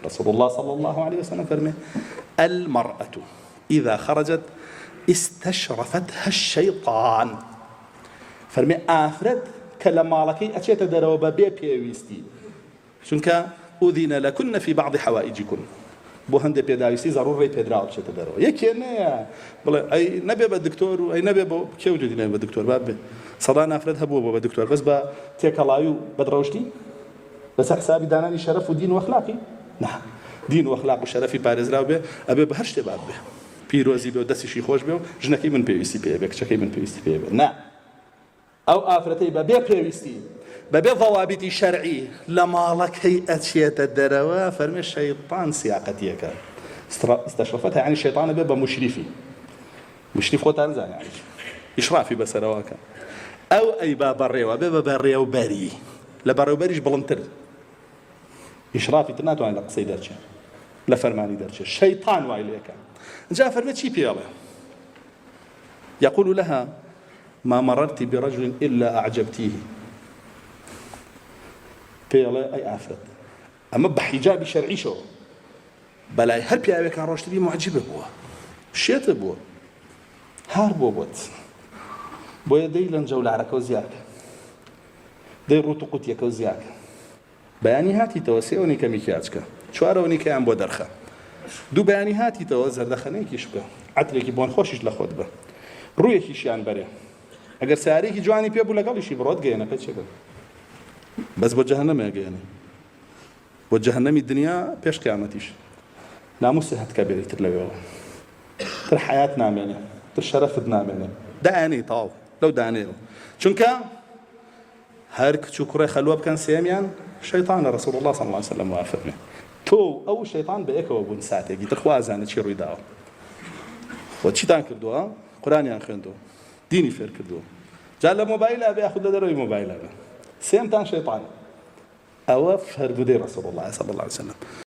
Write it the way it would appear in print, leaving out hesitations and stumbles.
رسول الله صلى الله عليه وسلم فەرمێ المرأة إذا خرجت استشرفتها الشيطان فەرمێ ئافرەت کە لە ماڵەکەی ئەچێتە دەرەوە بە بێ پێویستی چونکە ئوذین لکن فی بعض حوائجکن بۆ هەندێ پێداویستی زەڕوور ڕێی پێدراوە بچێتە دەرەوە یەکێ نەیە بڵێ ئەی نەبێ بە دکتۆر و ئەی نەبێ بۆ کێ وجودی نەبێ بە دکتۆر با بێ سەدان ئافرەت هەبووە بۆ بە دکتۆر بەس بە تێکەڵاوی و بەدڕەوشتی لەسەر حسابی دانانی شەرەف و دین و ئەخلاقی نا دین و ئەخلاق و شەرەفی پارێزراو بێ ئەبێ بە هەر شتێ باب بێ پیرۆزی بێ و دەستیشی خۆش بێ و ژنەکەی من پێویستی پێ بێ کچەکەی من پێویستی پێ بێ نا ئەو ئافرەتەی بە بێ پێویستی، بە بێ ضوابطی شەرعی لە ماڵەکەی ئەچێتە دەرەوە، فەرمێ شەیتان سیاقەتی ئەکا. استشرفتها یەعنی شەیتان ئەبێ بە موشریفی. موشریف خۆتان زانێ یەعنی چی. ئیشرافی بەسەرەوە ئەکا. ئەو ئەیبا بەڕێوە، ئەبێ بە بەڕێوبەری. لە بەڕێوبەریش بڵندتر. ئیشرافی تر ناتوانێت لە قسەی دەرچێ. لە فەرمانی دەرچێ. شەیتان وای لێکا. جا فەرمێ چی پێ ئەڵێ؟ یقول لها ما مررت برجل الا اعجبتیه پێی ئەڵێ ئەی ئافرەت ئەمە بە حیجابی شەرعیشەوە بەلای هەر پیاوێکا ڕۆشتبی معجبە بووە شێتە بووە هار بووە بۆت بۆیە دەی لەنجە و لارەکە و زیاکە دەی ڕوت و قوتیەکە و زیاکە بەیانی هاتیتەوە سێ ئەونەی کە میکیاج کە، چوار ئەونەی کەیان بۆ دەرخە. دوو بەیانی هاتیتەوە زەردەخەنەیەکیش بکە، عەترێکی بۆن خۆشیش لە خۆت بە. ڕوویەکیشیان بەرێ. ئەگەر سەیارەیەکی جوانی پێ بوو لەگەڵیشی بڕۆت گەیەنە پێ چێ بەس بۆ جەهەنەمێ گەیەنێ. بۆ جەهەنەمی دنیا پێش قیامەتیش. ناموسی هەتکە بێ ئیتر لەوێوە. تر حەیات نامێنێ. تر شەرەفت نامێنێ. دایانەی تەواو لەو دانەیەوە. چونکە هەر کچ و کوڕێ خەلوە بکەن سێیەمیان شەیتانە رسول اللە صلی اللە علیە وسلم وا فەرمێ تۆ و ئەو شەیتان بەیەکەوە بوون ساتێکی تر خوا ئەزانێ چی ڕووی داوە و چیتان کردووە قورانیان خوێندووە دینی فێر کردووە جا لە مۆبایل بێ یاخود لە دەرەوەی مۆبایل بێ سێمتان شەیتانە ئەوە فەرمودەی رسول الله صلی الله علیه وسلم.